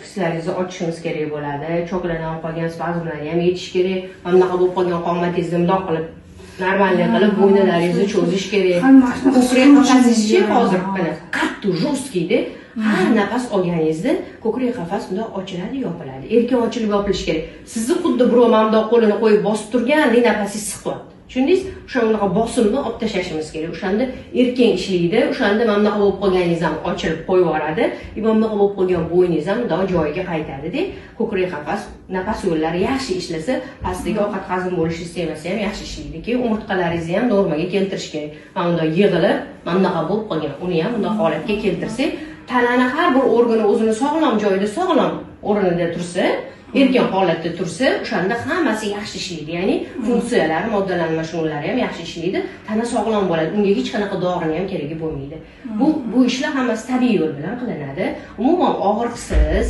Kislaringizni ochishimiz kerak bo'ladi. Choklardan qolgan spazmlarni ham yechish kerak. Mana bunaqa bo'lib qolgan qomatingizni mundoq qilib, нормальный qilib, bo'ynilaringizni cho'zish kerak. Hammasi Ko'krak qafasingizchi hozir mana qattiq, жесткий da. Har nafas olganingizda ko'krak qafas bundoq ochiladi, yopiladi. Erkin ochilib yopilishi kerak. Sizni xuddi birov mana bundoq qo'lini qo'yib bosib turgandek nafasingiz siqyapti. Tushundingiz? O'sha bunaqa bosimni olib tashlashimiz kerak. O'shanda erkin ishlaydi. O'shanda mana bunaqa bo'lib qolganingiz ham ochilib qo'yib yuboradi. И mana bunaqa bo'lib qolgan bo'yningiz ham mundoq joyiga qaytadi-da. Ko'krak qafas, nafas yo'llari yaxshi ishlasa, pastdagi ovqat hazm bo'lish sistemasi ham yaxshi ishlaydi. Keyin umurtqalaringizni ham normaga keltirish kerak. Mana bundoq yig'ilib, mana bunaqa bo'lib qolgan, uni ham bundoq holatga keltirsak, tanani har bir organi o'zini sog'lom joyida, sog'lom o'rnida tursa, erkin holatda tursa, o'shanda hammasi yaxshi ishlaydi. Ya'ni funksiyalari, moddalar almashinuvlari ham yaxshi ishlaydi, tana sog'lom bo'ladi. Unga hech qanaqa dorini ham keragi bo'lmaydi. Bu ishlar hammasi tabiiy yo'l bilan qilinadi. Umuman og'riqsiz.